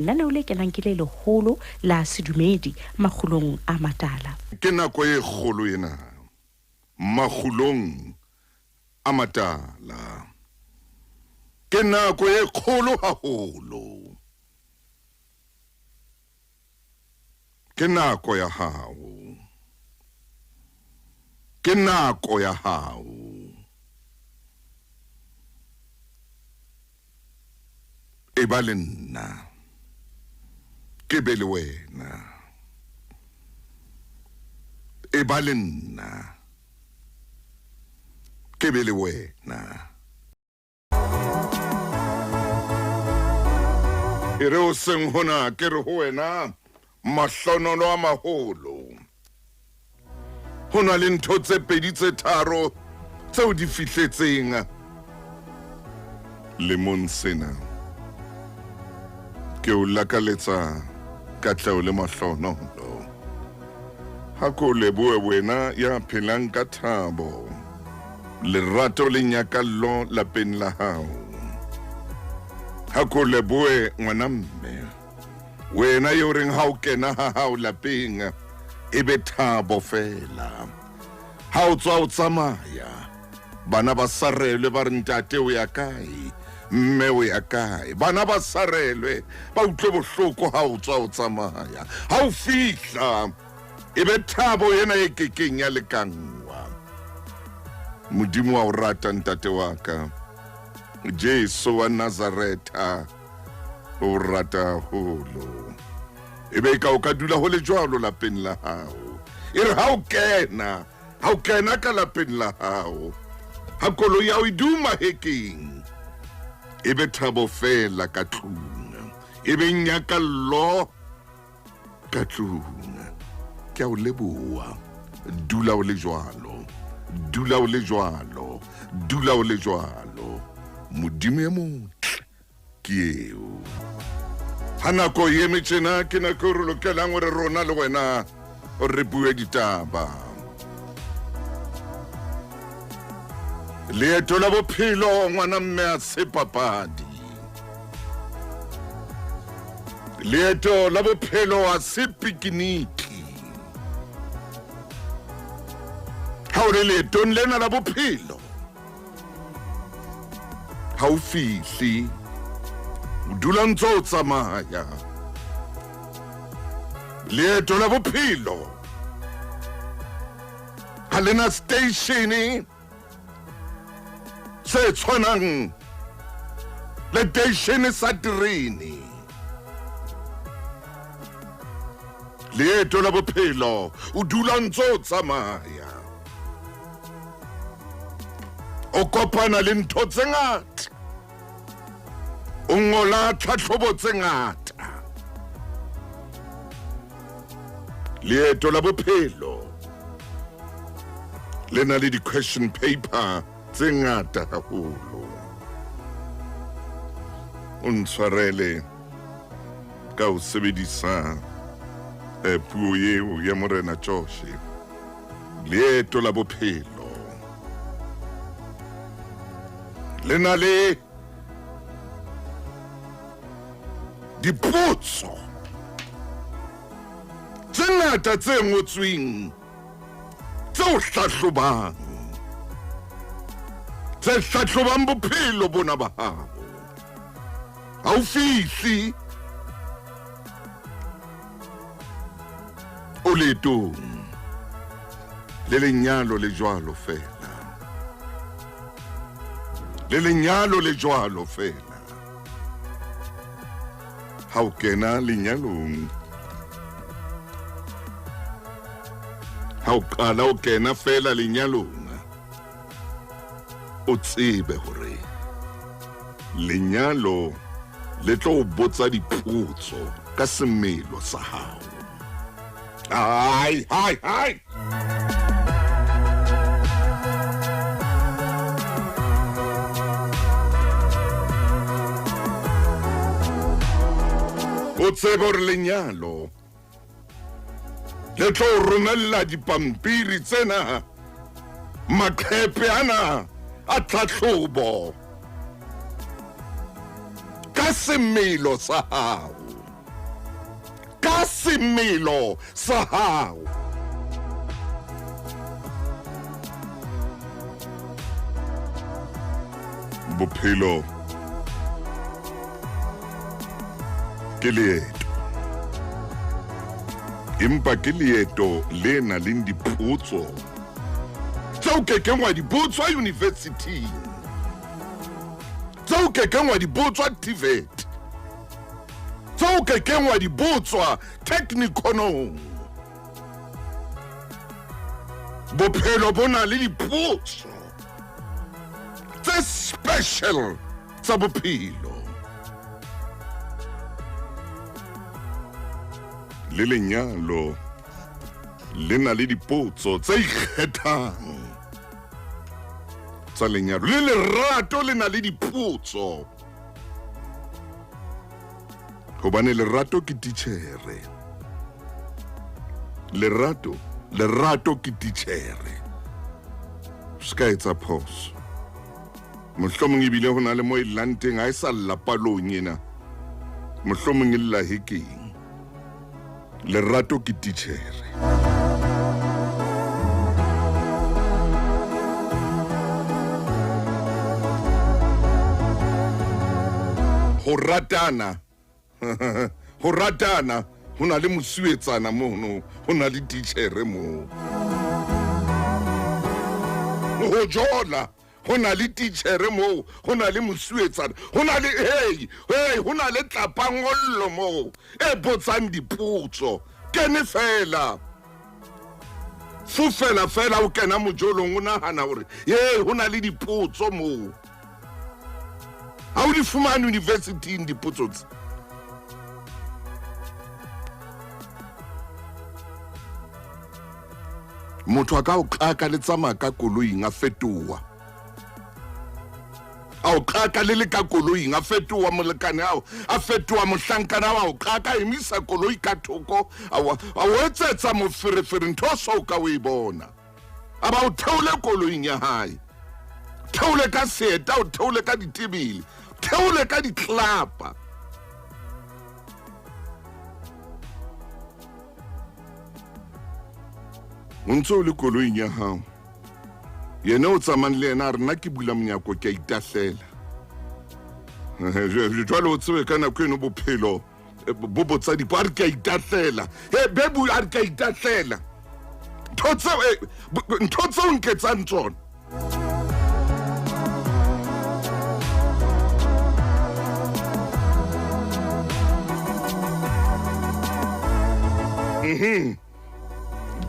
Lenaneo le kenang ke le leholo la sedumedi makgulong a matala. Ke nako e kgolo ena makgulong a matala. Ke nako e kgolo haholo. Ke nako ya hao. Ke nako ya hao. E ba le nna, ke be le wena. E ba le nna, ke be le wena. E re o seng hona ke re ho wena mahlonolo a maholo. Ho na le ntho tse pedi tse tharo tseo di fihletseng lemong sena. Ke o lakaletsa katleho le mahlonolo. Ha ko lebohe wena ya phelang ka thabo, lerato le nyakallo lapeng la hao. Ha ko lebohe ngwana mme. Wena yo reng ha o kena ha hao lapeng e be thabo fela. Ha o tswa o tsamaya bana ba sarelwe ba re ntate o ya kae mme o ya kae bana ba sarelwe ba utlwe bohloko ha o tswa o tsamaya ha o fihla e be thabo ena e kekeng ya lekanngwa modimo wa o rata ntate wa ka jesu wa nazaretha o rata haholo e be ka o ka dula ho le jwalo lapeng la hao e re ha o kena ha o kena ka lapeng la hao ha koloi ya o e duma hekeng e be thabo fela ka tlung e be nyakallo ka tlung ke a o leboa dula o le jwalo dula o le jwalo dula o le jwalo modimo e motle ke eo ha nako e eme tjena ke nako e re lokelang gore rona le wena re bue ditaba leeto la bophelo ngwana mme a se papadi leeto la bophelo a se pikiniki ha o le leetong lena la bophelo ha o fihle o dula ntse o tsamaya leeto la bophelo ha lena station se tshwanang le teishene sa terene leeto la bophelo o dula ntse o tsamaya o kopana le ntho tse ngata o ngola tlhatlhobo tse ngata leeto la bophelo le na le di-question paper tse ngata haholo o ntshwarele ka ho sebedisa eh, puo eo ya morena joshe leeto la bophelo le na le dipotso tse ngata tse ngotsweng tse o hlahlobang tse hlahlobang bophelo bona ba hao ha o fihle o leetong le lenyalo le jwalo fela le lenyalo le jwalo fela ha o kena lenyalong ha o qala o kena fela lenyalong o tsebe hore lenyalo le tlo o botsa dipotso ka semelo sa hao hai hai hai o tsebe gore lenyalo le tlo romella dipampiri tsena maqhepe ana a tlhatlhobo ka semelo sa hao. semelo sa hao. Bophelo ke leeto, empa ke leeto le nang le dipotso tseo ke keng wa di botswa university, tseo ke keng wa di botswa TVET, tseo ke keng wa di botswa techniconong. Bophelo bo na le dipotso tse special tsa bophelo. Le lenyalo le na le dipotso tse ikgethang tsa lenyalo. Le lerato le na le dipotso, hobane lerato ke titjhere. Lerato ke titjhere. Se ka etsa phoso. Mohlomong ebile ho na le mo e llang teng, ha e sa lla palong ena, mohlomong e lla hekeng. Lerato ke titjhere. Ho ratana, ho ratana, ho na le mosuwetsana mono, ho na le titjhere moo. Ho jola, ho na le titjhere moo, ho na le mosuwetsana, ho na le hey, hey, ho na le tlapangollo moo e botsang dipotso. Kene fela, fofela fela o kena mojolong, o nahana hore hey, ho na le dipotso moo. Ha o di fumane university-ing dipotso tse. Motho a ka o qaka le tsamaya ka koloing a fetoha. A o qaka le le ka koloing a fetoha molekane ao, a fetoha mohlankana ao, a o qaka, a emisa koloi ka thoko, a o etsetsa moferefere ntho o so ka o e bona. A ba o theole koloing ya hae, theole ka seeta, o theole ka ditebele, theole ka ditlapa. O ntse o le koloing ya hao, yena o tsamayang le yena a re nna ke bula monyako ke a itahlela. Jwale o tsebe ka nako eno bophelo bo botsa dipo, a re ke a itahlela. He bebu, a re ke a itahlela. Ntho tseo nketsang tsona.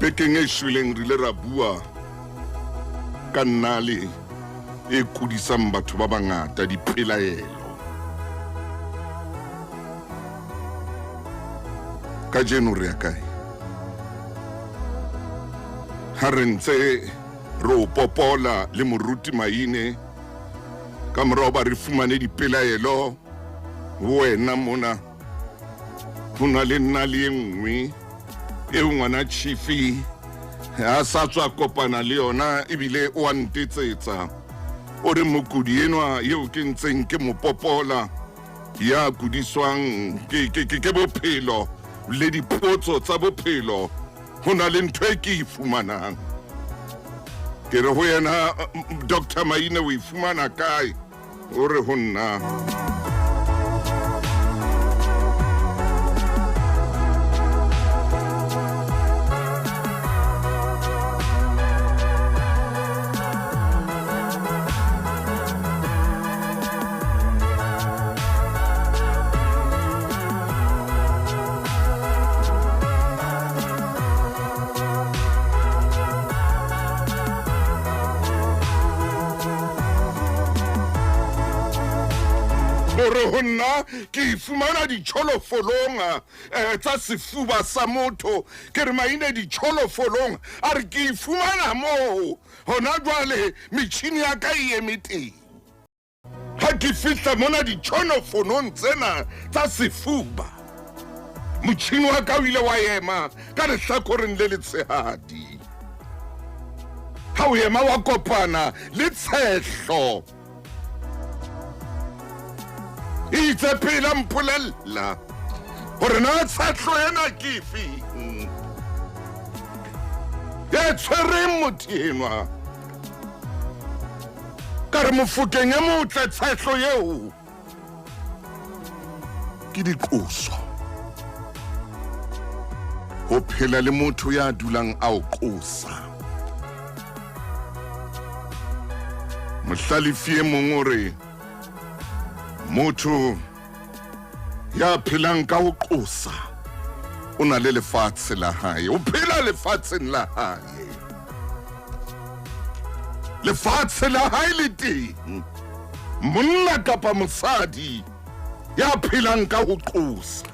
Bekeng e shweleng re ile ra bua ka nnale e kudisang batho ba bangata dipelaelo. Kajeno re ya kae? Ha re ntse re o popola le moruti Maine ka morao ba re fumane dipelaelo ho wena mona, ho na le nna le e nngwe eo ngwana Chifi a sa tswa kopana le yona, ebile o a ntetsetsa. O re mokudi enwa eo ke ntseng ke mo popola, ya kudiswang ke bophelo le dipotso tsa bophelo, ho na le ntho e ke e fumanang. Ke re ho yena, Dr. Maine, o e fumana kae? O re ho nna, o re ho nna ke e fumana ditjholofolong tsa sefuba sa motho. Ke re Maine ditjholofolong, a re ke e fumana moo hona jwale, metjhini ya ka e eme teng. Ha ke fihla mona ditjhonofonong tsena tsa sefuba, motjhini wa ka o ile wa ema ka lehlakoreng le letshehadi. Ha o ema wa kopana le tshehlo. E itse pele a mpolella Hore na tshehlo ena ke efeng e tshwereng motho enwa. Ka re Mofokeng e motle tshehlo eo ke diqoso. Ho phela le motho ya dulang a o qosa. Mohlalefi e mong o re motho ya phelang ka ho qosa o na le lefatshe la hae, o phela lefatsheng la hae. Lefatshe la hae le teng. Monna kapa mosadi ya phelang ka ho qosa.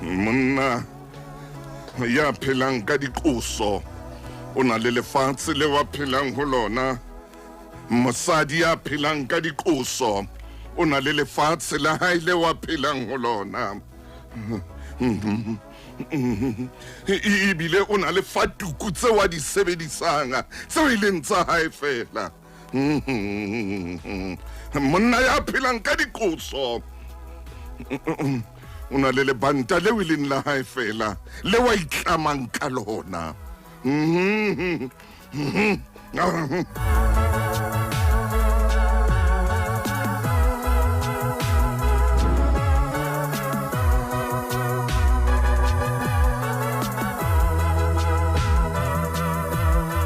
Monna ya phelang ka diqoso o na le lefatshe leo a phelang ho lona. Mosadi ya phelang ka diqoso o na le lefatshe la hae leo a phelang ho lona. Ebile o na le fatuku tseo a di sebedisang tseo e leng tsa hae fela. Monna ya phelang ka diqoso o na le lebanta leo e leng la hae fela leo a itlamang ka lona.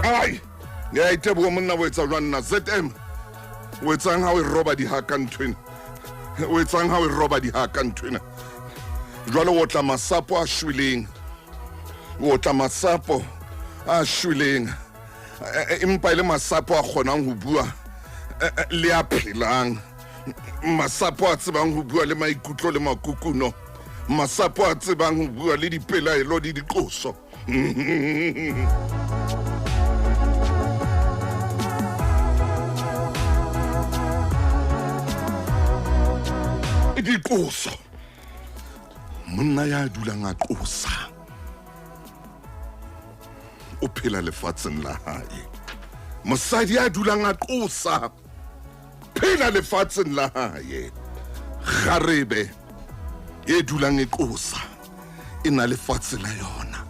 Ai, ya iteboha monna o etsa jwang nna ZM o etsang ha o e roba dihaka nthwena o etsang ha o e roba dihaka nthwena jwale o otla masapo a shweleng o otla masapo a shweleng empa e le masapo a kgonang ho bua le a phelang masapo a tsebang ho bua le maikutlo le makukuno masapo a tsebang ho bua le dipelaelo le diqoso diqoso monna ya dulang a qosa o phela lefatsheng la hae mosadi ya dulang a qosa phela lefatsheng la hae kgarebe e dulang e qosa e na lefatshe la yona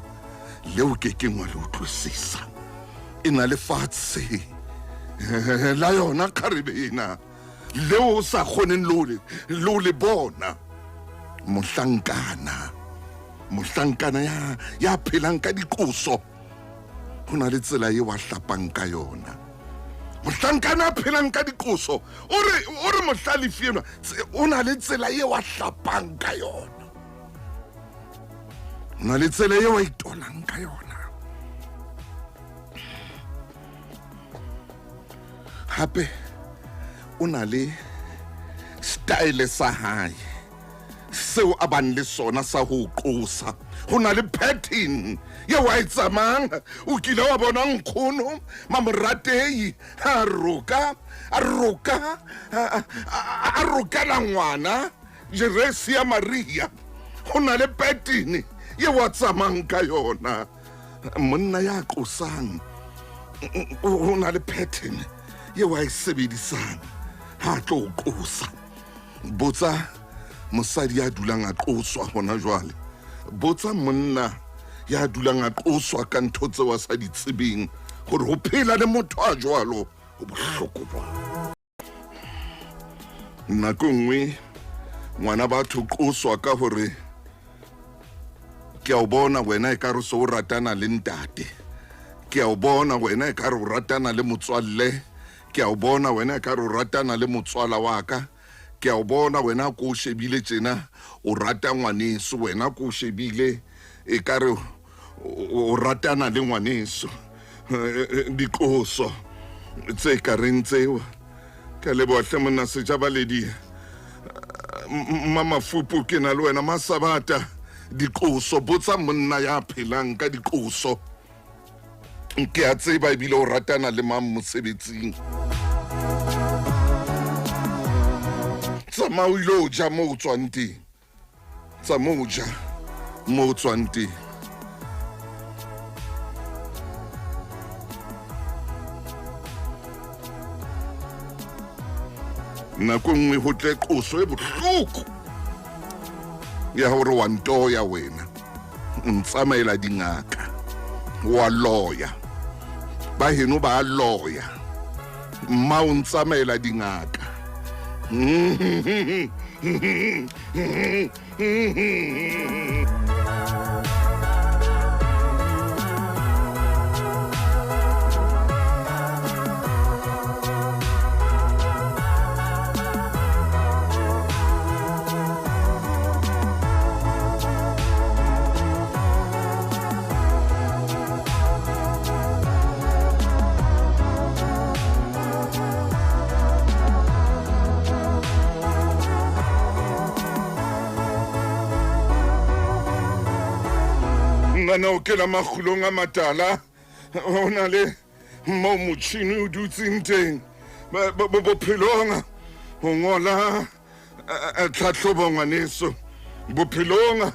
leo ke keng wa le utlwisisa e na lefatshe la yona kgarebe ena leo o sa kgoneng le o le bona mohlankana mohlankana ya ya phelang ka diqoso ho na le tsela eo a hlapang ka yona mohlankana a phelang ka diqoso o re o re mohlalefi enwa o na le tsela eo a hlapang ka yona o na le tsela eo a itolang ka yona hape o na le style sa hae seo a bang le sona sa ho qosa ho na le pattern eo a e tsamayang o kile wa bona nkgono mamoratei a roka a roka a rokela ngwana jeresi ya maria ho na le pattern eo a tsamayang ka yona monna ya qosang o na le pattern eo a e sebedisang ha a tlo o qosa botsa mosadi ya dulang a qoswa hona jwale botsa monna ya dulang a qoswa ka ntho tseo a sa di tsebeng gore ho phela le motho a jwalo ho bohloko jwang nako nngwe ngwana batho qoswa ka hore ke a o bona wena e ka re so o ratana le ntate ke a o bona wena e ka re o ratana le motswalle ke a o bona wena e ka re o ratana le motswala wa ka ke a o bona wena ko o shebile tjena o rata ngwaneso wena ko o shebile e ka re o ratana le ngwaneso diqoso tse ka reng tseo ke a leboha hle monna sejabaledi mamafupu ke na le wena masabata diqoso botsa monna ya phelang ka diqoso ke a tseba ebile o ratana le mang mosebetsing tsamaya o ile o ja mo o tswang teng Tsa mo ja mo o tswang teng. Nako e nngwe ho tle qoso e bohloko ya hore wa ntoya wena, o ntsamaela dingaka, wa loya, ba heno ba loya, mma o ntsamaela dingaka. Nna o kena makgulong a matala, ho na le moo motjhini o dutseng teng bophelong ho ngola tlhahlobo ngwaneso. Bophelong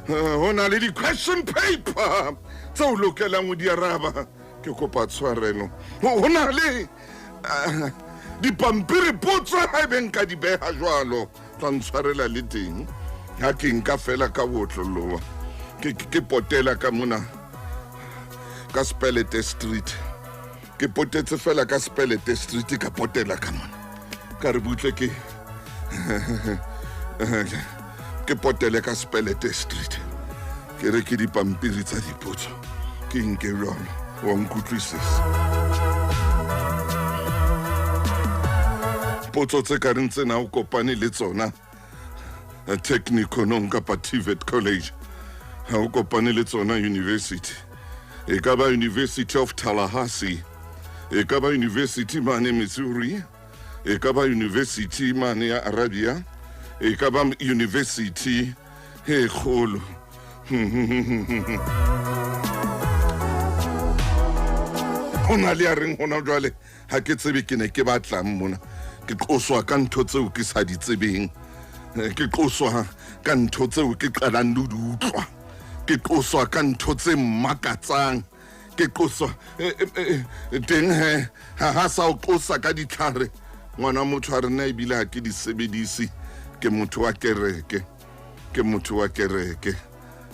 ho na le di-question paper tse o lokelang ho di araba. Ke kopa tshwarelo, ho na le dipampiri potso haebe nka di beha jwalo, tla ntshwarela le teng ha ke nka fela ka botloloa ke potela ka mona ka Spelete Street. Ke potetse fela ka Spelete Street, ka potela ka mona, ka re butle ke ke potele ka Spelete Street, ke re ke dipampiri tsa dipotso ke nke jwalo, wa nkutlwisisa. Potso tse ka reng tsena o kopane le tsona Technikonong kapa TVET College, ha o kopane le tsona university, e ka ba University of Tallahassee, e ka ba University mane Missouri, e ka ba University mane ya Arabia, e ka ba University e kgolo. Ho na le ya reng hona jwale ha ke tsebe ke ne ke batlang mona, ke qoswa ka ntho tseo ke sa di tsebeng, ke qoswa ka ntho tseo ke qalang le ho di utlwa, ke qoswa ka ntho tse mmakatsang, ke qoswa teng he ha sa o qosa ka ditlhare. Ngwana motho a re nna ebile ha ke di sebedise, ke motho wa kereke, ke motho wa kereke,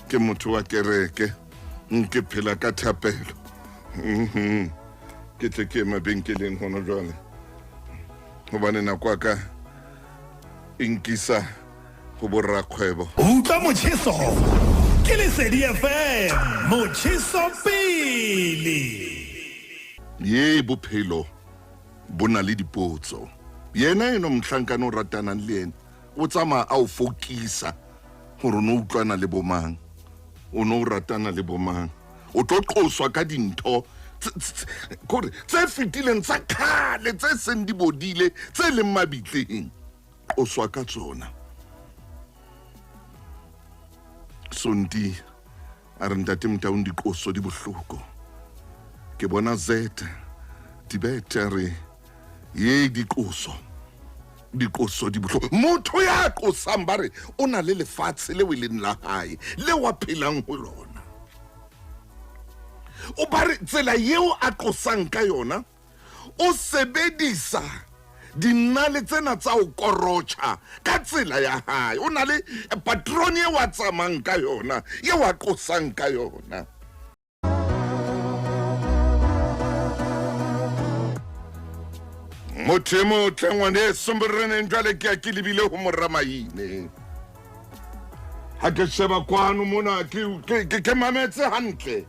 ke motho wa kereke, nke phela ka thapelo. Ke tle ke mabenkeleng hona jwale hobane nako ya ka e nkisa ho borakgwebo. Utlwa motjheso ke Lesedi FM, motjheso pele. Ye bophelo bo na le dipotso. Yena eno mohlankana o ratanang le yena o tsamaya a o fokisa hore o no utlwana le bomang, o no ratana le bomang, o tlo qoswa ka dintho kore tse fetileng tsa kgale tse seng di bodile tse leng mabitleng, qoswa ka tsona. Sonti a re ntate Motaung diqoso di bohloko. Ke bona Z Tibet a re ye diqoso, diqoso di bohloko. Motho ya qosang ba re o na le lefatshe leo e leng la hae leo a phelang ho lona. O ba re tsela eo a qosang ka yona o sebedisa dinale tsena tsa ho korotjha ka tsela ya hae. O na le patrone eo a tsamayang ka yona, eo a qosang ka yona. Motho e motle ngwaneso moreneng jwale ke ya ke lebile ho moramaine. Ha ke sheba kwano mona ke mametse hantle.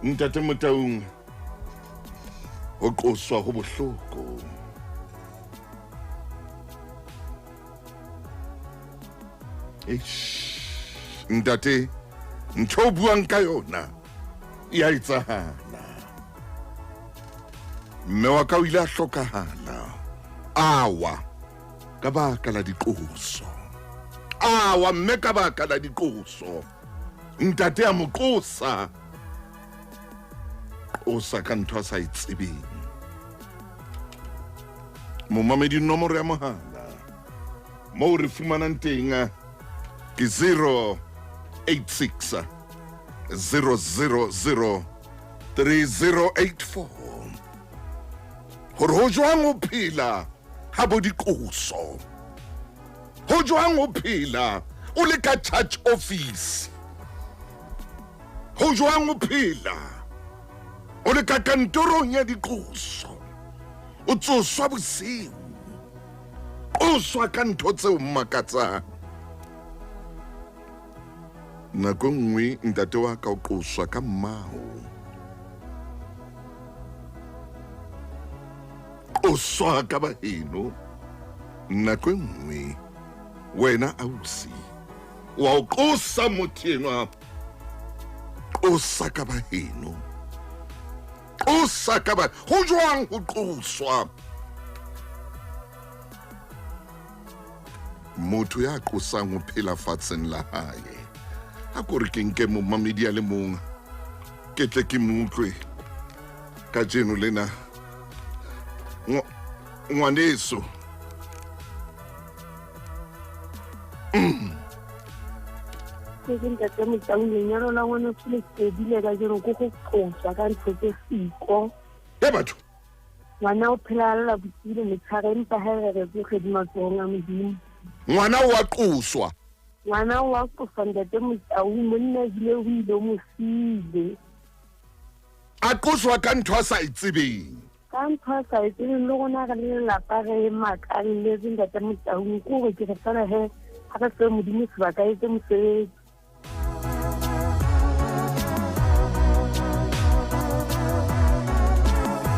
Ntate Motaung, ho qoswa ho bohloko. Eish, ntate, ntho o buang ka yona ya etsahala. Mme wa ka o ile a hlokahala awa ka baka la diqoso. Awa mme ka baka la diqoso. Ntate a mo qosa, qosa ka ntho a sa e tsebeng. Momamedi nomoro ya mohala Moo re fumanang teng ke 086 000 3084 gore ho jwang ho phela ha bo diqoso ho jwang ho phela o le ka charge office ho jwang ho phela o le ka kantorong ya diqoso o tsoswa bosiu qoswa ka ntho tseo mmakatsang nako nngwe ntate wa ka o qoswa ka mmao qoswa ka baheno nako e nngwe wena ausi wa o qosa motho enwa qosa ka baheno qosa ka ba ho jwang ho qoswa motho ya qosang ho phela fatsheng la hae a ko re ke nke momamedi a le mong ke tle ke mo utlwe kajeno lena ngwaneso Ke ntate Motau, lenyalo la ngwaneso le fedile kajeno ke go qoswa ka ntho tse siko. E batho Ngwana o phela a lla bosiu le motshehare empa ha re re tsoge di matsohong a Modimo. Ngwana o a qoswa. Ngwana o a qoswa ntate Motau, monna ebile o ile o mo siile. A qoswa ka ntho a sa e tsebeng. Ka ntho a sa e tsebeng le rona re le lelapa re makalletse ntate Motau, ke hore ke re fela he ha re fe Modimo sebaka a etse mosebetsi.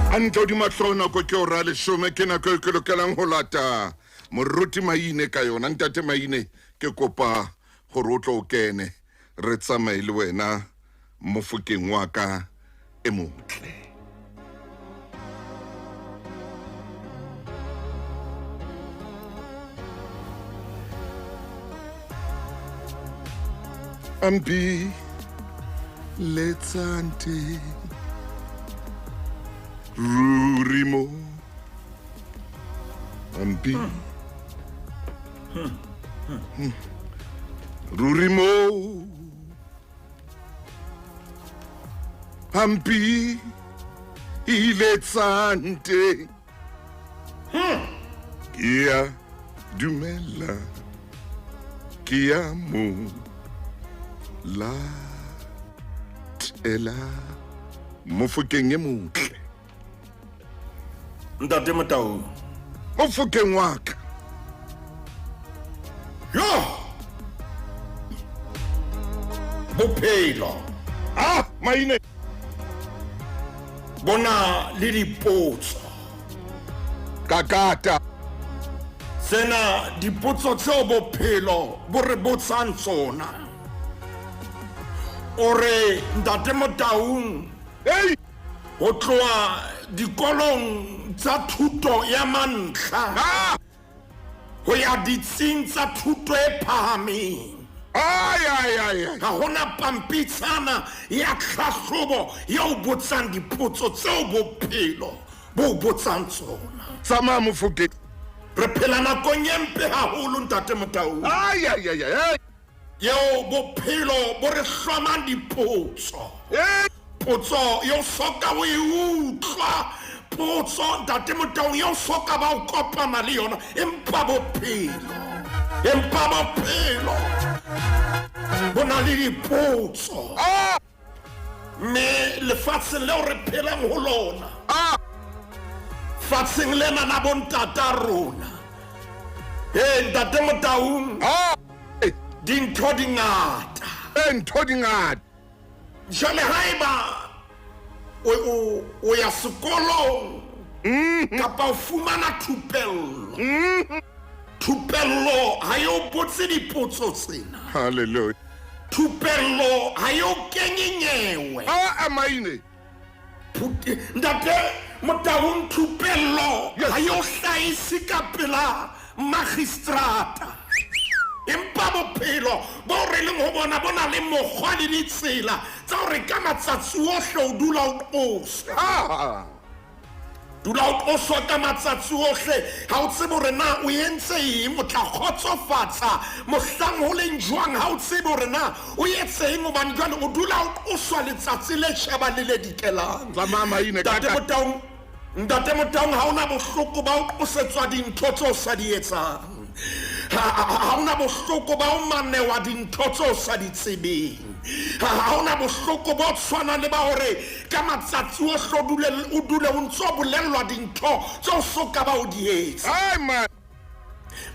Hantle hodima hlooho nako ke ora leshome ke nako e ke lokelang ho lata moruti Maine ka yona. Ntate Maine, ke kopa gore o tlo o kene re tsamaye le wena mofokeng wa ka e motle. Ampi letsante ruri mo ampi ruri mo ampi iletsante ke a dumela ke a mo latela mofokeng e motle. Ntate Motau. Mofokeng wa ka. Yo! Bophelo. Ah, Maine. Bona le dipotso. Kakata. Tsena dipotso tseo bophelo bo re botsang tsona. O re ntate Motaung Hey! ho tloha dikolong tsa thuto ya mantlha Ah! ho ya ditsing tsa thuto e phahameng. Ai ai ai ai. Ha hona pampitshana ya tlhahlobo ya o botsang dipotso tseo bophelo bo o botsang tsona. Tsamaya mofokeng. Re phela nakong e mpe haholo ntate Motaung. Ai ai ai ai. Eo bophelo bo re hlomang dipotso. Hey! Potso eo soka o e utlwa. Potso ntate Motaung eo soka ba o kopana le yona empa bophelo. Empa bophelo bo na le dipotso. Ah! Mme lefatsheng leo re phelang ho lona. Ah! Fatsheng lena la bontata rona. Hey ntate Motaung. Ah! Dintho di ngata. Ntho di ngata. Jwale haeba o ya sekolong kapa o fumana thupello. Thupello ha e o botse dipotso tsena. Hallelujah. Thupello ha e o kenye nyewe. Ah, Maine. Ntate Motaung, thupello Yes. ha e o hlahise ka pela magistrata. Empa bophelo bo re leng ho bona bo na le mokgwa le ditsela tsa hore ka matsatsi ohle o dula o qosa. Ah! Dula o qoswa ka matsatsi ohle, ha o tsebe hore na o entse eng, o tla kgotsofatsa mohlang ho leng jwang, ha o tsebe hore na o etse eng, hobane jwale o dula o qoswa letsatsi le tjhaba le le dikelang. Tsamaya maine ka Ntate Motaung, Ntate Motaung, ha ona bohloko ba o qosetswa dintho tseo sa di etsang. Ha ona bohloko ba o manewa dintho tseo sa di tsebeng. Ha ona bohloko bo tshwanang le ba hore ka matsatsi ohle o dule o ntso bolellwa dintho tseo so ka ba o di etsa. Ai man.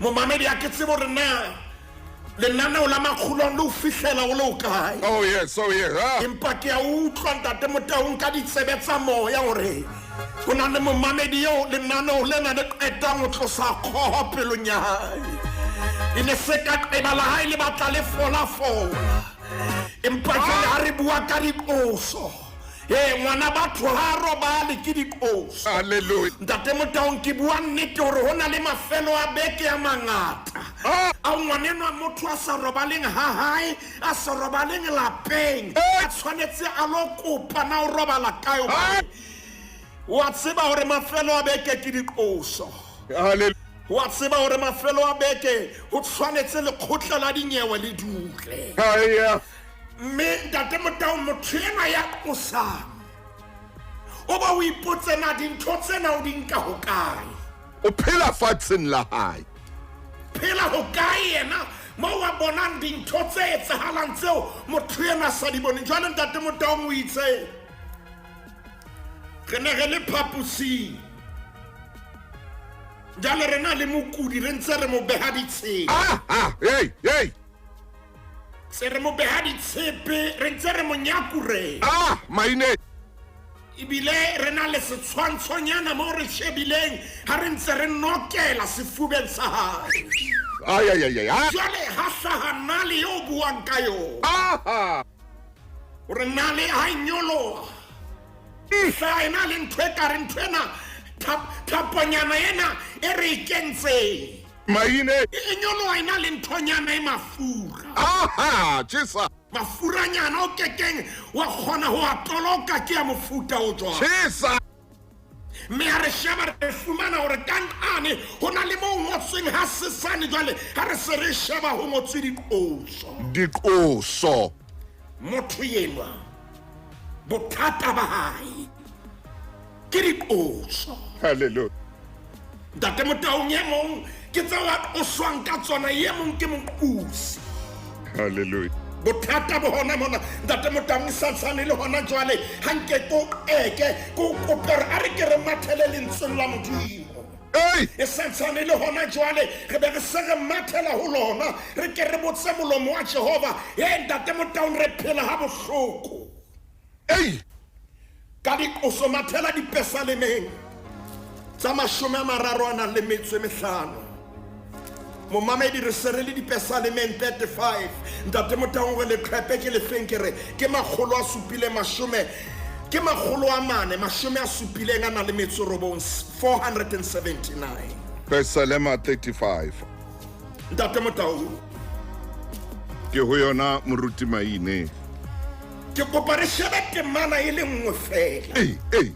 Momamedi, ha ke tsebe hore na lenaneo la Makgulong le o fihlela o le o kae. Oh yes, oh yes. Ah. Empa ke a utlwa Ntate Motaung ka ditsebe tsa moya hore ho na le momamedi eo lenaneo lena le qetang ho tlosa kgoho pelong ya hae. E ne se ka qeba la hae le batla le fola-fola. Empa jwale ha re bua ka diqoso, ngwana batho ha robale ke diqoso. Hallelujah. Ntate Motaung, ke bua nnete hore ho na le mafelo a beke a mangata. A ngwanenwa motho a sa robaleng ha hae, a sa robaleng lapeng, a tshwanetse a lo kopa na o robala kae hobane wa tseba hore mafelo a beke ke diqoso. Hallelujah. Wa tseba hore mafelo a beke ho tshwanetse lekgotla la dinyewe le dule. Haya. Mme Ntate Motaung, motho enwa ya qosang o ba o ipotse na dintho tsena o di nka ho kae. O phela fatsheng la hae. Phela ho kae yena mo wa bonang dintho tse etsahalang tseo motho enwa sa di boneng. Jwale Ntate Motaung o itse re ne re le phaposing, jwale re na le mokudi, re ntse re mo beha ditshepe. Hey, hey. Se re mo beha ditshepe, re ntse re mo nyakureng. Maine. Ebile re na le setshwantshonyana mo re shebileng ha re ntse re nokela sefubeng sa hae. Ay, ay, ay, ay. Jwale ha hlaha nale eo buang ka yona. Hore nale ha e nyoloha. Hlaha ena le ntho e ka re ntho ena, thaponyana ena e re e kentseng. Maine. E nyoloha ena le nthonyana e mafura. Chisa. Mafuranyana o kekeng wa kgona ho a toloka ke ya mofuta o jwang. Chisa. Mme ha re sheba re fumana hore ka nqane ho na le moo ngotsweng ha sesane, jwale ha re se re sheba ho ngotswe diqoso. Diqoso. Motho enwa bothata ba hae ke diqoso. Hallelujah. Ntate Motaung, e mong ke tseo a qoswang ka tsona, e mong ke moqosi. Hallelujah. Bothata bo hona mona Ntate Motaung sa tshwane le hona jwale. Ha nke ko eke ko kope hore a re ke re mathele lentsweng la Modimo. Ei! E sa tshwane le hona jwale, re be re se re mathela ho lona, re ke re botse molomo wa Jehova. Ntate Motaung, re phela ha bohloko. Ei! Ka diqoso mathela dipesalemeng tsa 35. Momamedi, re se re le dipesalemeng 35. Ntate Motaung, re leqhepe ke lefeng, ke re ke 770, ke 479, 479. Pesalema 35. Ntate Motaung, ke ho yona moruti Maine. Ke kopa re shebe temana e le nngwe fela. Ei, ei.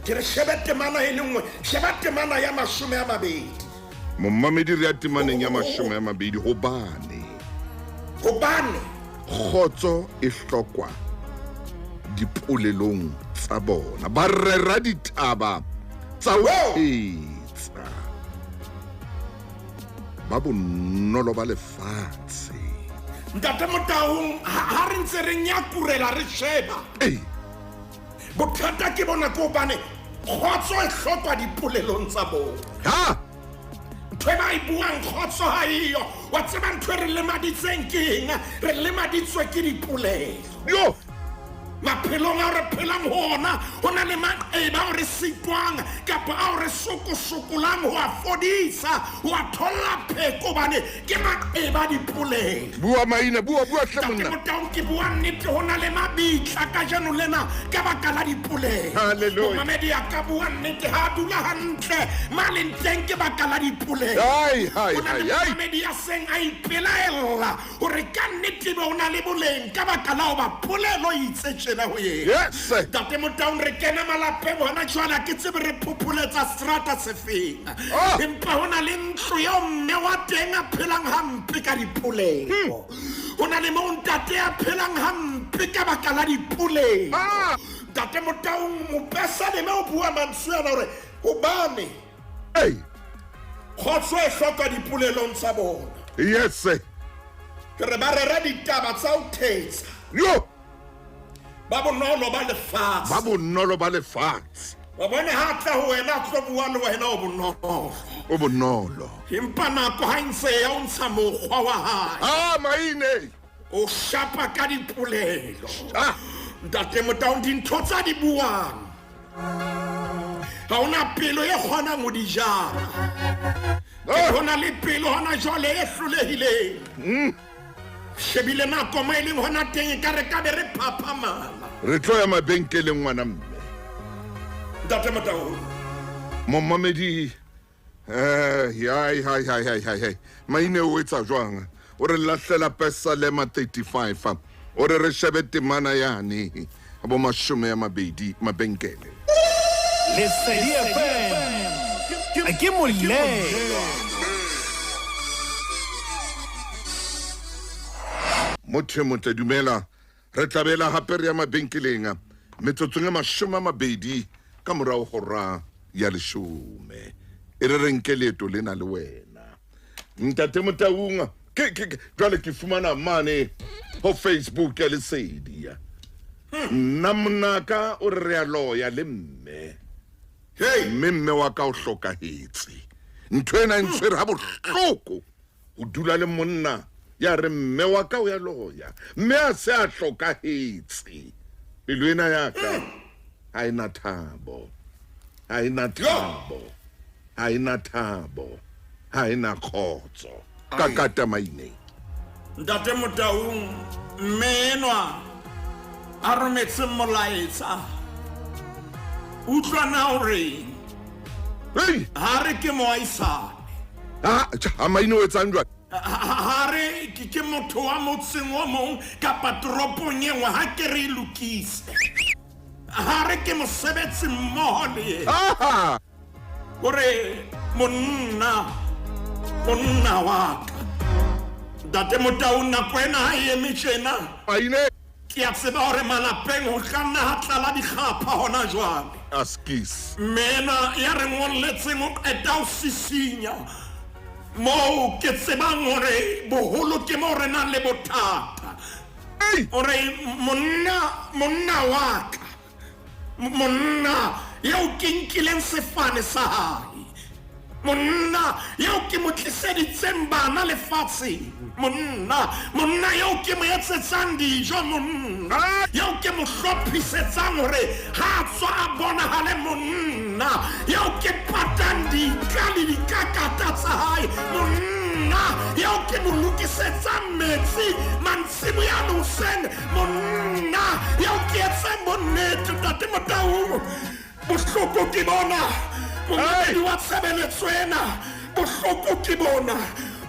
Ke re shebe temana e le nngwe, sheba temana ya 20. Momamedi, re ya temaneng ya 20. Hobane. Hobane. Kgotso e hlokwa dipolelong tsa bona. Ba rera ditaba tsa ho etsa. Ba bonolo ba lefatshe. Ntate Motaung, ha re ntse re nyakurela re sheba. Ei. Bothata ke bona ke hobane kgotso e hlokwa dipolelong tsa bona. Ha! Ntho e ba e buang kgotso ha eyo. Wa tseba ntho e re lemaditseng ke eng? Re lemaditswe ke dipolelo. Yo! Maphelong ao re phelang ho ona, ho na le maqeba ao re sitwang kapa ao re sokosokolang ho a fodisa, ho a tholla pheko, hobane ke maqeba a dipolelo. Bua Maine, bua, bua hle monna. Ntate Motaung, ke bua nnete, ho na le mabitla kajeno lena ka baka la dipolelo. Hallelujah. Momamedi a ka bua nnete, ha a dula hantle, ma leng teng ke baka la dipolelo. Ai, ai, Ho na le ai, ai. momamedi ya seng a ipelaella hore ka nnete be o na le boleng ka baka la hoba polelo e itse tjena. dumele ho yena. Yes. Ntate Motaung, re kena malapeng hona jwale, ha ke tsebe re phopholetsa seterata sefeng. Ah. Empa ho na le ntlo eo mme wa teng a phelang hampe ka dipolelo. Ho na le moo ntate a phelang hampe ka baka la dipolelo. Ah. Ntate Motaung, mopesaleme o bua mantswe ana hore hobane Hey. kgotso e hloka dipolelong tsa bona. Yes. Ke re ba rera ditaba tsa ho thetsa. Yo. Ba bonolo ba lefatshe. Ba bonolo ba lefatshe. Wa bona ha tla ho wena, a tlo bua le wena o bonolo. O bonolo. Empa nako ha e ntse e ya o ntsha mokgwa wa hae. Ah, maine. O shapa ka dipolelo. Ah. Ntate Motaung, dintho tsa di buang ha hona pelo e kgonang ho di jara. Ah. Ho na le pelo hona jwale e hlolehileng. Shebile nako mo e leng hona teng, e ka re ka be re phaphamala. Re tlo ya mabenkeleng ngwana mme. Ntate Motaung. Momamedi hai hai hai hai hai hai. Maine o etsa jwang? O re lahlela Pesalema 35. O re re shebe temana yane. Bo 20 mabenkele. Lesedi FM ke molemo. Motho e motle dumela. Re tlabela hape re ya mabenkeleng. Metsotsong e 20 ka morao hora ya 10. E re re nke leeto lena le wena. Ntate Motaung, ke jwale ke fumana mane ho Facebook ya Lesedi. Nna monaka o re a loya le mme. Hey, mme mme wa ka o hlokahetse. Ntho ena e ntshwere ha bohloko. O dula le monna ya re mme wa ka o ya loya. Mme a se a hlokahetse. Pelo ena ya ka ha ena thabo. Ha ena thabo. Ha ena thabo. Ha ena kgotso. Ka kata maineng. Ntate Motaung, mme enwa a rometse molaetsa. Utlwa na o reng? Hey! Ha re ke moahisane. Ah, ha maine o etsang jwang? Ha re ke motho wa motseng o mong kapa toropong e nngwe, ha ke re e lokise. Ha re ke mosebetsi mmoho le yena. Ah! O re monna wa ka. Ntate Motaung, nako ena ha e eme tjena. Maine. Ke a tseba hore malapeng ho tla nna ha tlala dikgapha hona jwale. Askis. Mme ena ya re ngolletseng o qeta ho sisinya. Moo ke tsebang hore boholo ke moo re nang le bothata. Hey! Hore monna wa ka, monna eo ke nkileng sefane sa hae, monna eo ke mo tliseditseng bana lefatsheng, monna eo ke mo etsetsang dijo, monna eo ke mo hlophisetsang hore ha a tswa a bonahale, monna eo ke patang ditla le dikakata tsa hae, monna eo ke mo lokisetsang metsi mantsiboyane hoseng, monna eo ke etseng bonnete. Ntate Motaung, bohloko ke bona. Momamedi wa tshebeletso ena, bohloko ke bona.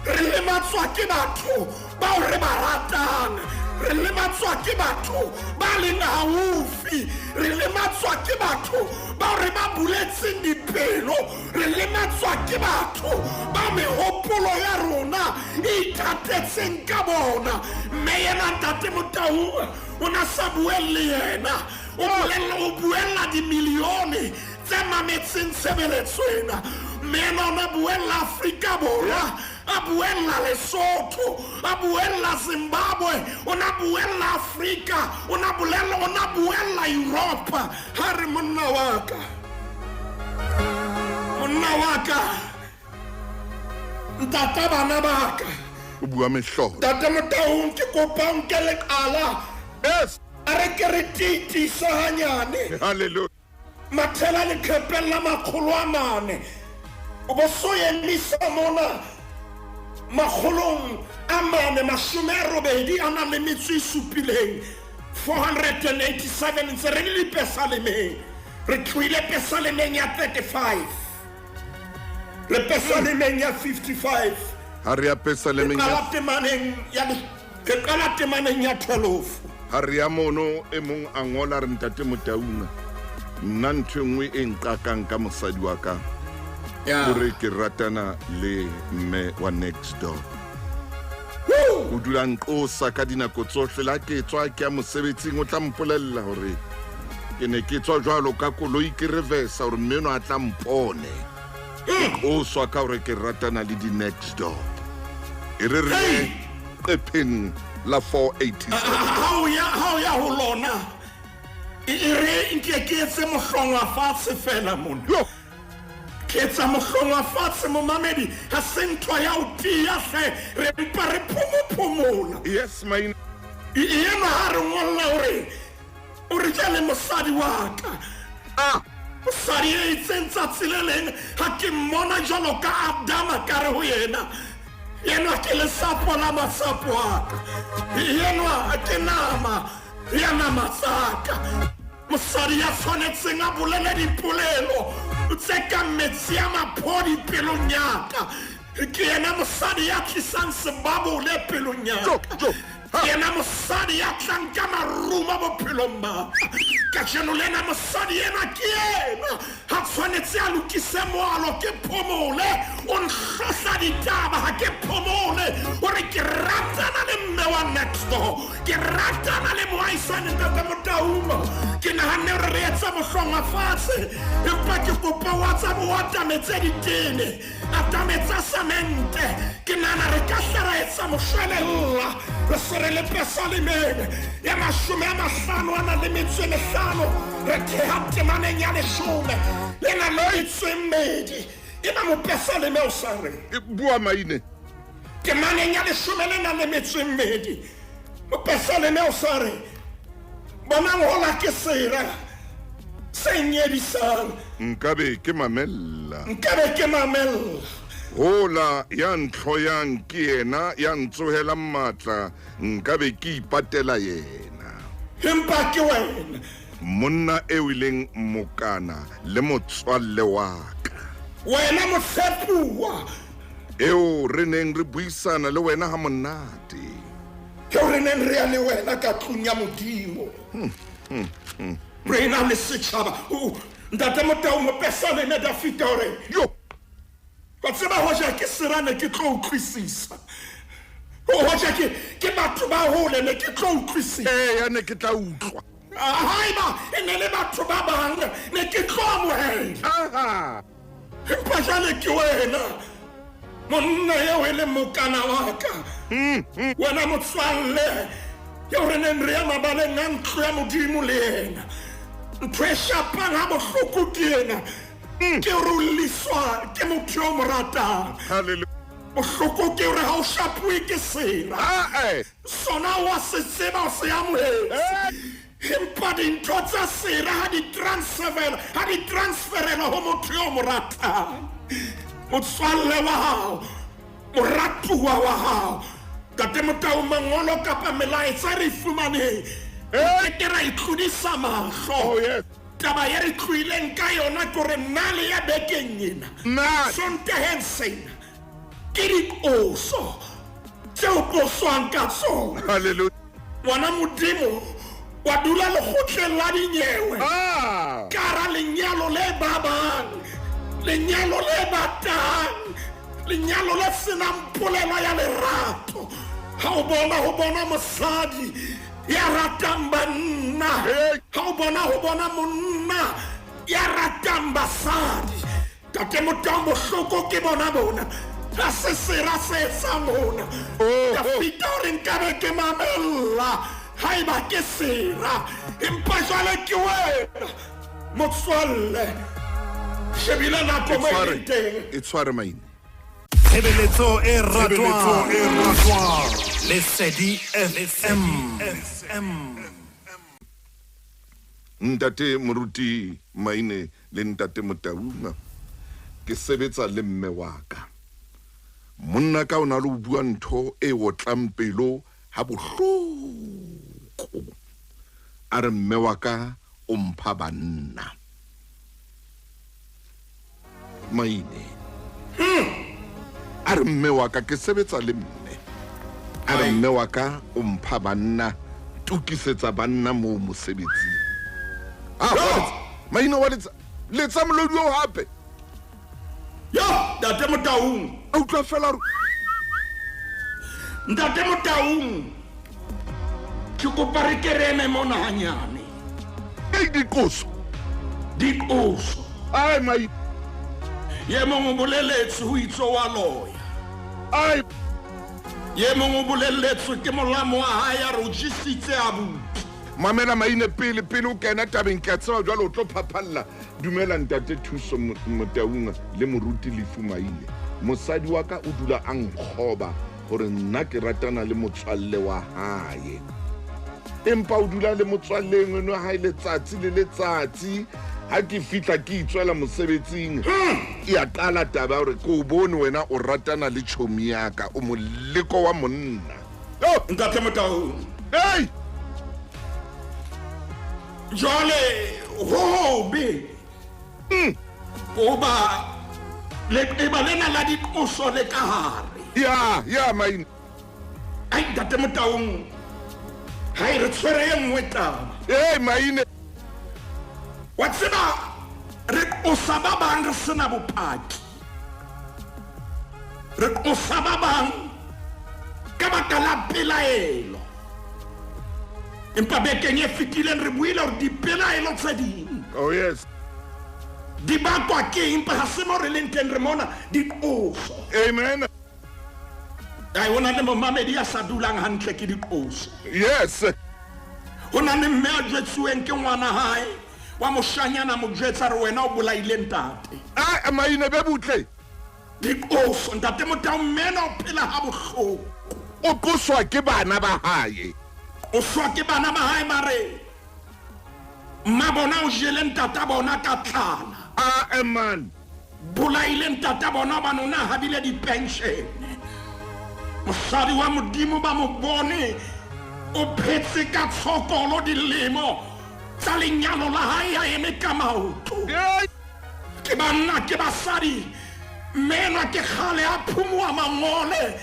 Re lematswa ke batho bao re ba ratang. Re lematswa ke batho ba leng haufi. Re lematswa ke batho bao re ba buletseng dipelo. Re lematswa ke batho ba mehopolo ya rona e ithatetseng ka bona. Mme yena Ntate Motaung o na sa buelle yena. O buella dimilione tse mametseng tshebeletso ena. Mme ena o na buella Afrika Borwa, a buella Lesotho, a buella Zimbabwe, o na buella Afrika, o na buella Europa. Ha re monna wa ka, ntata bana ba ka. O bua mehlolo. Ntate Motaung, ke kopa o nke leqala. Yes. A re ke re tiitisa hanyane. Hallelujah. Mathela leqhepeng la 400. O bo so emisa mona 487, 487 ntse re le dipesalemeng. Re tlohile pesalemeng ya 35, re pesalemeng ya 55. Ha re ya pesalemeng ya temaneng ya Ke qala temaneng ya 12. Ha re ya mono e mong a ngola re ntate Motaung nna ntho e nngwe e nqakang ka mosadi wa ka hore ke ratana le mme wa next door. O dula nqosa ka dinako tsohle la ke tswa ke ya mosebetsing o tla mpolella hore ke ne ke tswa jwalo ka koloi ke reversa hore mme enwa a tla mpone. Ke qoswa ka hore ke ratana le di-next door. E re re ye qepheng la 487. Ha o ya ha o ya ho lona e e re nke ke etse mohlongwa fatshe fela mona. Yo! Ke etsa mohlongwa fatshe momamedi ha se ntho ya ho tiya hle re mpa re phomophomola. Yes maina. Enwa ha re ngolla hore o re jwale mosadi wa ka. Ah! Mosadi e itseng tsatsi le leng ha ke mmona jwalo ka Adama ka re ho yena, Enwa ke lesapo la masapo a ka, enwa ke nama ya nama tsa ka. Mosadi ya tshwanetseng a bolele dipolelo tse kang metsi a maphodi pelong ya ka, ke yena mosadi ya tlisang sebabole pelong ya Jo, ka. jo, ha. Ke yena mosadi ya tlang ka marumo bophelong ba ka. Kajeno lena mosadi ena ke yena ha tshwanetse a lokise moalo ke phomole, o nhlohla ditaba ha ke phomole, o re ke ratana le mme wa next door, ke ratana le moahisane ntate Motaung. Ke nahanne hore re etse mohlongwa fatshe, empa ke kopa wa tsa o atametse ditene, atametsa samente. Ke nahana re ka hla ra etsa moshwelella re se re le pesalemeng ya 50 a nang le metso e mehlano, re theha temaneng ya 10 le nang le metso e mmedi. Eba mopesaleme o sa reng? E bua maine. Temaneng ya 10 le nang le metso e mmedi, mopesaleme o sa re, bonang hola ke sera se nyedisang. Nkabe ke mamella. Nkabe ke mamella. Hola ya ntlhoyang ke yena ya ntsohelang matla, nkabe ke ipatela yena. Empa ke wena. Monna eo e leng mokana le motswalle wa ka. Wena motshepuwa. Eo re neng re buisana le wena ha monate. Eo re neng re ya le wena ka tlung ya Modimo. Re na le setjhaba. Ntate Motau mopesaleme Dafita o re, Yo! Wa tseba hoja ke sera ne ke tlo utlwisisa. Hoja ke ke batho ba hole ne ke tlo utlwisisa. Eya ne ke tla utlwa. Haeba e ne le batho ba bang ne ke tlo amohela. Aha! Empa jwale ke wena monna eo e leng mokana wa ka. Wena motswalle eo re neng re ya mabaleng a ntlo ya Modimo le yena. Ntho e shapang ha bohloko ke ena, ke hore o lliswa ke motho yo o mo ratang. Hallelujah. Bohloko ke hore ha o shapuwe ke sera. Ah, eh. Sona wa se tseba o se amohetse. Empa dintho tsa sera ha di transferela, ha di transferela ho motho yo o mo ratang. Motswalle wa hao, moratuwa wa hao. Ntate Motau, mangolo kapa melaetsa re e fumaneng, re ke ra e tlodisa mahlo. Oh, yes. Taba ye re tlohileng ka yona ke hore nale ya bekeng ena, Nale. Sontaheng sena, ke diqoso tseo qoswang ka tsona. Hallelujah. Ngwana Modimo wa dula lekgotleng la dinyewe. Ah! Ka hara lenyalo le babang, lenyalo le batang, lenyalo le senang polelo ya lerato. Ha o bona ho bona mosadi ya ratang banna, Hey! ha o bona ho bona monna ya ratang basadi. Ntate Motau, bohloko ke bona bona. Ha se sera se etsang hona. Oh, oh. Dafita o re nkabe ke mamella haeba ke sera, empa jwale ke wena motswalle. Shebile nako mo e leng teng. E tshware maine. Tshebeletso e ratwang. Lesedi FM. Ntate Moruti Maine le Ntate Motaung, ke sebetsa le mme wa ka. Monna ka o na le ho bua ntho e otlang pelo ha bohloko. A re mme wa ka o mpha banna. Maine. A re mme wa ka ke sebetsa le mme. A re mme wa ka o mpha banna, tokisetsa banna moo mosebetsing. Ah, maina wa letsa letsa molodi o hape. Yo, Ntate Motaung. A utlwa fela gore Ntate Motaung. Ke kopa re ke re eme mona hanyane. Ei, diqoso. Diqoso. Ai mai. Ye mong o boleletse ho itso wa loya. Ai. Ye mong o boleletswe ke molamo wa hae a re o jesitse abuti. Mamela maine pele pele o kena tabeng ke a tseba jwale o tlo phaphalla. Dumela ntate Thuso Motaung le moruti Lefu Maine. Mosadi wa ka o dula a nkgoba hore nna ke ratana le motswalle wa hae. Empa o dula le motswalle engwe wa hae letsatsi le letsatsi. Ha ke fihla ke itswela mosebetsing, e a qala taba ya hore ke o bone wena o ratana le tjhomi ya ka, o moleko wa monna. Oh, ntate Motaung. Hey! Jwale ho hobe. Hoba leqeba lena la diqoso le ka hare. Ya, ya maine. Ai ntate Motaung. Ha e re tshwere e nngwe taba. Hey maine. Wa tseba re qosa ba bang re sena bopaki. Re qosa ba bang ka baka la pelaelo. Empa bekeng e fetileng re buile hore dipelaelo tse ding. Oh yes. Di bakwa ke eng? Empa ha se mo re leng teng re mona diqoso. Amen. Ai ho na le momamedi ya sa dulang hantle ke diqoso. Yes. Ho na le mme a jwetsuweng ke ngwana hae wa moshanyana mo jwetsa re wena o bolaile ntate. Ai maine be butle. Diqoso ntate Motaung mme ena o phela ha bohloko. O qoswa ke bana ba hae. O swa ke bana ba hae ba re mma bona o jele ntata bona ka tlala. Ah man. Bolaile ntata bona hobane o na habile di-pension. Mosadi wa Modimo ba mo bone o phetse ka tshokolo dilemo tsa lenyalo la hae a eme ka maoto. Ke banna ke basadi, mme enwa ke kgale a phumoha mangole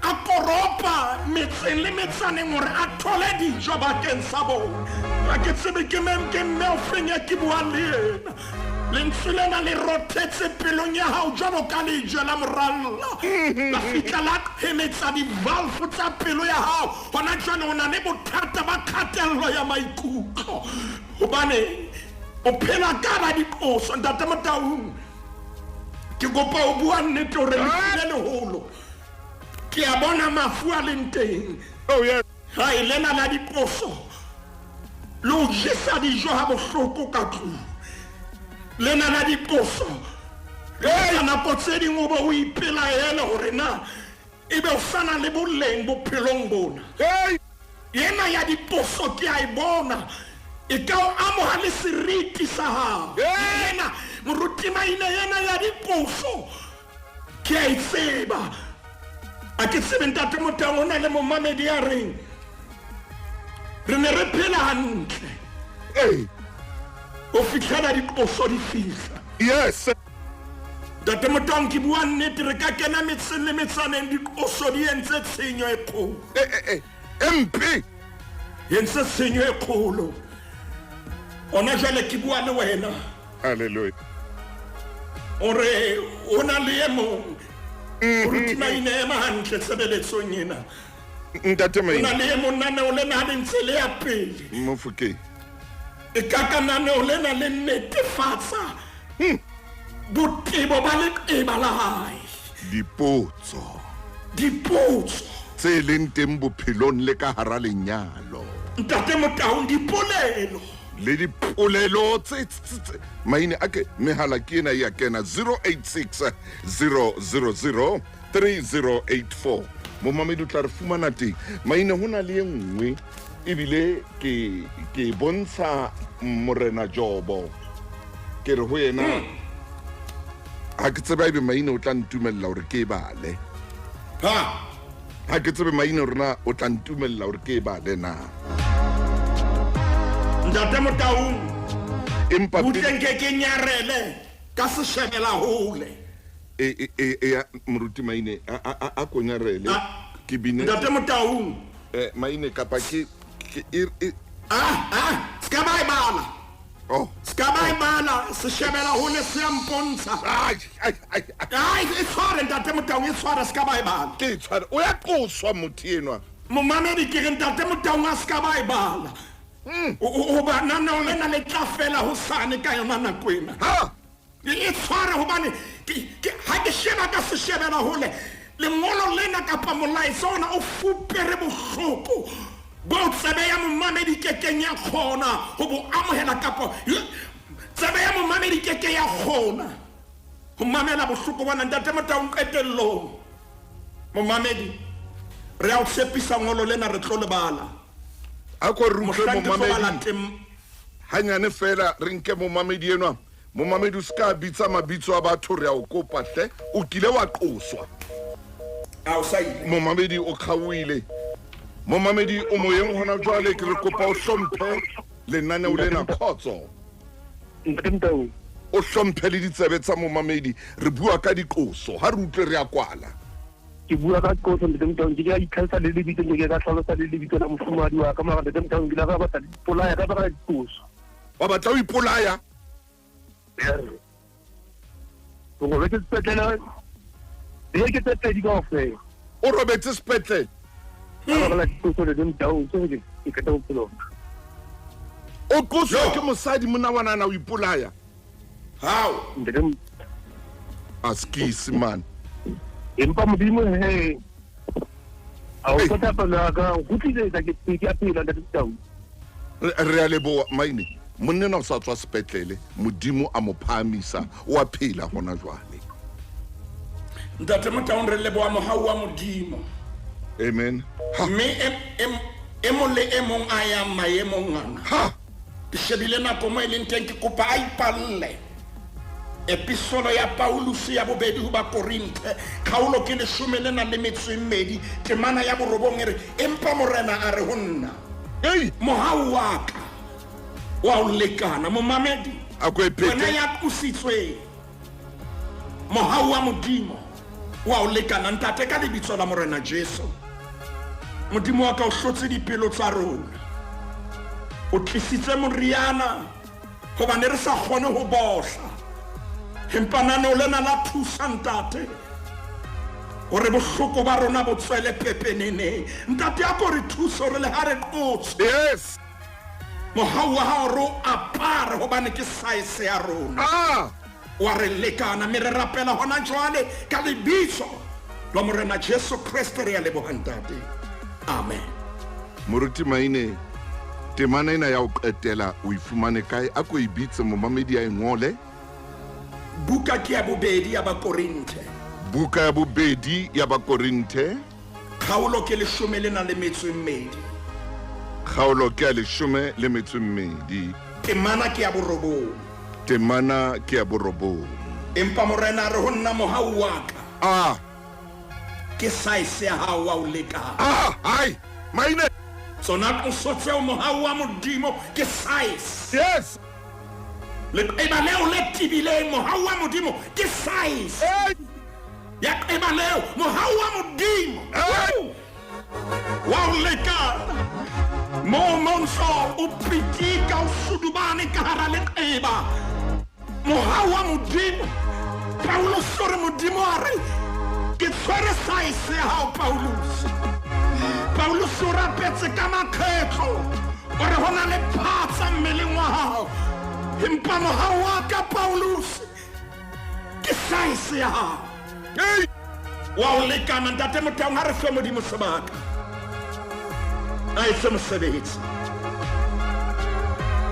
a koropa metseng le metsaneng hore a thole dijo bakeng sa bona. Ha ke tsebe ke ke mme o feng ya ke buang le yena. Lentswe lena le rothetse pelong ya hao jwalo ka lejwe la moralla. La fihla la qhemetsa di-valve tsa pelo ya hao. Hona jwale o na le bothata ba kgatello ya maikutlo. Hobane o phela ka ba diqoso ntate Motaung. Ke kopa o bua nnete hore lefu le leholo. Ke a bona mafu a leng teng. Oh yes. Ha e lena la diqoso le o jesa dijo ha bohloko ka tlung. Lena la diqoso ka nako tse ding o be o ipelaele hore na ebe o sana le boleng bophelong bona. Ena ya diqoso ke a e bona e ka o amoha le seriti sa hao. Ena moruti Maine ena ya diqoso ke a e tseba. A ke tsebe ntate Motaung, ho na le momamedi ya reng re ne re phela hantle. O fihlela diqoso di fihla. Yes. Ntate Motaung, ke bua nnete, re ka kena metseng le metsaneng diqoso di entse tshenyo e kgolo. Mpe. Entse tshenyo e kgolo. Ona jwale ke bua le wena. Hallelujah. O re o na le e mong. Moruti Maine ema hantle tshebeletsong ena. Ntate Maine. O na le e mong naneo lena ha le ntse le ya pele. Mofokeng. E ka ka naneo lena le netefatsa botebo ba leqeba la hae. Dipotso. Dipotso. Tse leng teng bophelong le ka hara lenyalo. Ntate Motaung, dipolelo. Le dipolelo tse maine a ke mehala ke ena ya kena 086 000 3084. Momamedi o tla re fumana teng. Maine ho na le e nngwe ebile ke bontsha Morena Jobo. Ke re ho yena ha ke tsebe ebe maine o tla ntumella hore ke e bale. Ha ke tsebe maine hore na o tla ntumella hore ke e bale na. Ntate Motaung, empa butleng ke nyarele ka seshebela hole. E moruti Maine a ko nyarele. Ke bine Ntate Motaung. Eh, maine kapa ke ke e, e Ah, ah, ska ba e bala. Oh. Ska ba e bala, se shebela ho le se a mpontsha. Ai, ai, ai, ai. Ai, e tshware ntate Motaung, e tshware ska ba e bala. Ke e tshware. O ya qoswa motho enwa. Momamedi ke re ntate Motaung a ska ba e bala. Hoba naneo lena le tla fela hosane ka yona nako ena. Ha! E tshware hobane ha ke sheba ka se shebela hole lengolo lena kapa molaetsa ona o fupere bohloko bo tsebe ya momamedi kekeng ya kgona ho bo amohela kapa tsebe ya momamedi keke ya kgona ho mamela bohloko bona. Ntate Motaung, qetellong momamedi re a o tshepisa ngolo lena re tlo lebala. A ko re utlwe Mohlang ke tlo bala momamedi. tem- Hanyane fela re nke momamedi enwa. Momamedi o ska bitsa mabitso a batho, re a o kopa hle. O kile wa qoswa. A o sa ile. Momamedi o kgaohile. Momamedi o moyeng hona jwale, ke re kopa o hlomphe lenaneo lena, khotso. Ntate Motaung. O hlomphe le ditsebe tsa momamedi. Re bua ka diqoso, ha re utlwe re a kwala. Ke bua ka qoso ntate Motaung, ke ka itlhalosa le lebitso, ke ka hlalosa le lebitso la mofumahadi wa ka, mara ntate Motaung ke la ka batla dipolaya ka baka la diqoso. Wa batla ho ipolaya? Ke robetse sepetlele beke tse pedi kaofela. O robetse sepetlele? Ka baka la diqoso ntate Motaung, ke hore ke qeta bophelo. O qoswa ke mosadi monna wa nana o ipolaya? Hao. Ntate Askisi man. Empa Modimo he a o tla thapelo ya ka, o kgutlisetsa ke ke a phela ntate Motaung. Re a leboha maine. Monna ena o sa tswa sepetlele, Modimo a mo phahamisa, o a phela hona jwale. Ntate Motaung, re leboha mohau wa Modimo. Amen. Mme e mong le e mong a yang maemong ana. Ha! Ke shebile nako mo e leng teng, ke kopa a ipalle. Episolo ya Paulus ya bobedi ho Bakorinthe, kgaolo ke 12 le nang le metso e mmedi, temana ya borobong e re, empa Morena a re ho nna, Ei! mohau wa ka wa o lekana. Momamedi, A ko e phete. wena ya qositsweng, mohau wa Modimo wa o lekana. Ntate, ka lebitso la Morena Jesu, Modimo wa ka o hlotse dipelo tsa rona, o tlisitse moriana hobane re sa kgone ho bohla, empa naneo lena la thusa ntate hore bohloko ba rona bo tswele pepeneneng. Ntate, a ko re thuse hore le ha re qotswe, Yes. mohau wa hao re o apare hobane ke size ya rona. Ah! Wa re lekana, mme re rapela hona jwale ka lebitso la Morena Jesu Kreste, re a leboha ntate. Amen. Moruti Maine, temana ena ya ho qetela o e fumane kae? A ko e bitse momamedi a e ngole. Buka ke ya bobedi ya Bakorinthe. Buka ya bobedi ya Bakorinthe. Kgaolo ke 12 le nang le metso e mmedi. Kgaolo ke ya 12 le metso e mmedi. Temana ke ya borobong. Temana ke ya borobong. Empa Morena a re ho nna, mohau wa ka. Ah. Ke size ya hao wa o lekana. Ah, hai, Maine. Tsona qoso tseo mohau wa Modimo ke size. Yes. Leqeba leo le tebileng mohau wa Modimo ke size. Hey. Ya qeba leo mohau wa Modimo. Hey. Wa o lekana. Moo monso o pitika o sudubane ka hara leqeba. Mohau wa Modimo. Paulus o re Modimo a re, ke tshwere size ya hao, Paulus. Paulus o rapetse ka makgetlo. O re ho na le phatsa mmeleng wa hao. Empa mohau wa ka, Paulus, ke size ya hao. Hey! Wa o lekana, ntate Motaung, ha re fe Modimo sebaka. A etse mosebetsi.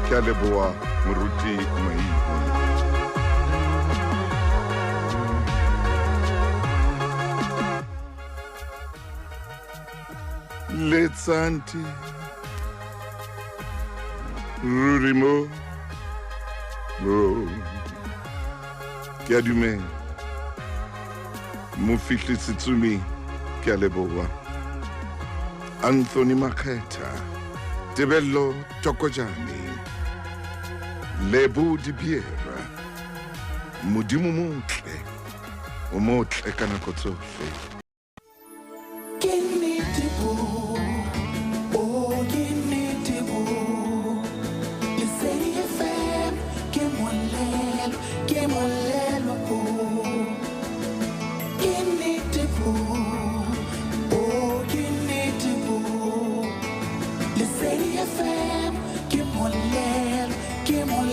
Ke a leboha, Moruti Maine. Letsante ruri mo mo ke a dumela. Mofihli Setsumi, ke a leboha. Anthony Makgetha, Tebello Tokojane, Lebo Dibiera, Modimo motle, o motle ka nako tsohle. Ke nnete bo, oh ke nnete bo. Lesedi FM ke molelo, ke molelo bo. Ke nnete bo, oh ke nnete bo. Lesedi FM ke molelo, ke molelo.